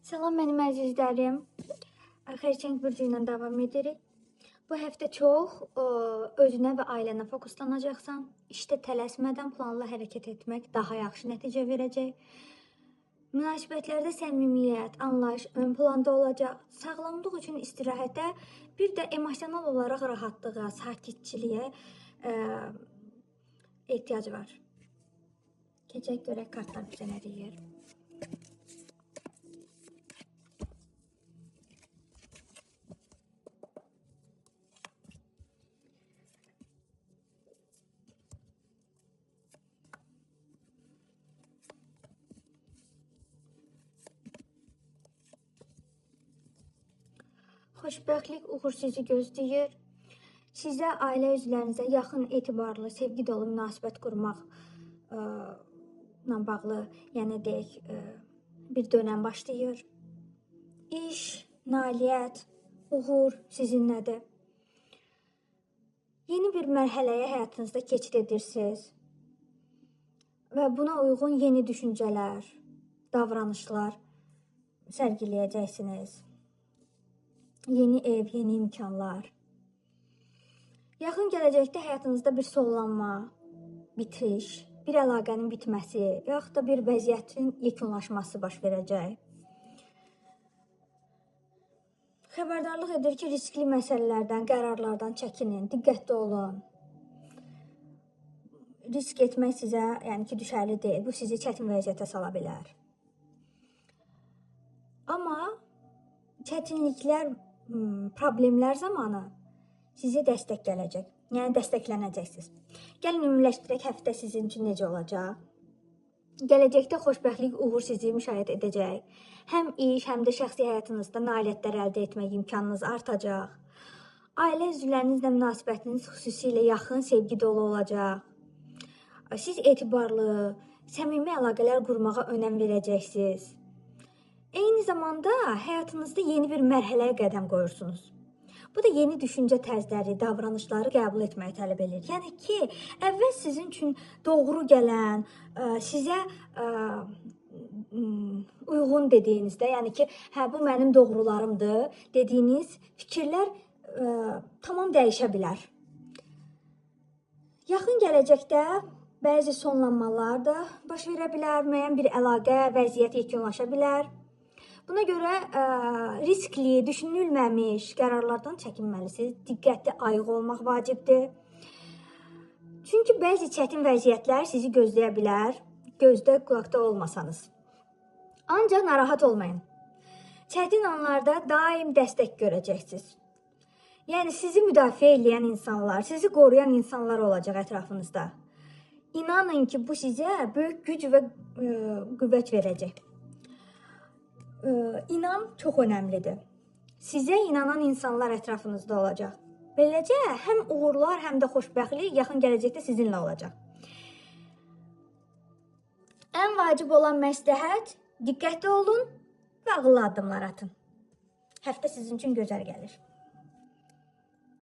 Salam mənim əzizlərim. Xərçəng bürcü ilə davam edirik. Bu həftə çox özünə və ailənə fokuslanacaqsan. İşdə tələsmədən planlı hərəkət etmək daha yaxşı nəticə verəcək. Münasibətlərdə səmimiyyət, anlayış ön planda olacaq. Sağlamlıq üçün istirahətə, bir də emosional olaraq rahatlığa, sakitçiliyə ehtiyac var. Keçək görək kartlar bizə nə deyir. Xoşbəxtlik, uğur sizi gözləyir. Sizə, ailə üzvlərinizə yaxın, etibarlı, sevgi dolu münasibət qurmaqla bağlı, yəni deyək, bir dönəm başlayır. İş, nailiyyət, uğur sizinlədir. Yeni bir mərhələyə həyatınızda keçid edirsiniz və buna uyğun yeni düşüncələr, davranışlar sərgiləyəcəksiniz. Yeni ev, yeni imkanlar. Yaxın gələcəkdə həyatınızda bir sonlanma, bitiş, bir əlaqənin bitməsi, yaxud da bir vəziyyətin yekunlaşması baş verəcək. Xəbərdarlıq edir ki, riskli məsələlərdən, qərarlardan çəkinin, diqqətli olun. Risk etmək sizə, yəni ki, düşərli deyil. Bu sizi çətin vəziyyətə sala bilər. Amma çətinliklər, problemlər zamanı sizə dəstək gələcək. Yəni dəstəklənəcəksiniz. Gəlin ümumiləşdirək həftə sizin üçün necə olacaq. Gələcəkdə xoşbəxtlik, uğur sizi müşayiət edəcək. Həm iş, həm də şəxsi həyatınızda nailiyyətlər əldə etmək imkanınız artacaq. Ailə üzvlərinizlə münasibətiniz xüsusilə yaxın, sevgi dolu olacaq. Siz etibarlı, səmimi əlaqələr qurmağa önəm verəcəksiniz. Eyni zamanda həyatınızda yeni bir mərhələyə qədəm qoyursunuz. Bu da yeni düşüncə tərzləri, davranışları qəbul etməyi tələb edir. Yəni ki, əvvəl sizin üçün doğru gələn, sizə uyğun dediyinizdə, yəni ki, hə bu mənim doğrularımdır dediyiniz fikirlər tamam dəyişə bilər. Yaxın gələcəkdə bəzi sonlanmalar da baş verə bilər, müəyyən bir əlaqə, vəziyyət yekunlaşa bilər. Buna görə riskli, düşünülməmiş qərarlardan çəkinməlisiniz. Diqqətli, ayıq olmaq vacibdir. Çünki bəzi çətin vəziyyətlər sizi gözləyə bilər, gözdə, qulaqda olmasanız. Ancaq narahat olmayın. Çətin anlarda daim dəstək görəcəksiniz. Yəni sizi müdafiə eləyən insanlar, sizi qoruyan insanlar olacaq ətrafınızda. İnanın ki, bu sizə böyük güc və qüvvət verəcək. İnam çox önəmlidir. Sizə inanan insanlar ətrafınızda olacaq. Beləcə, həm uğurlar, həm də xoşbəxtlik yaxın gələcəkdə sizinlə olacaq. Ən vacib olan məsləhət, diqqətli olun və ağıllı addımlar atın. Həftə sizin üçün gözəl gəlir.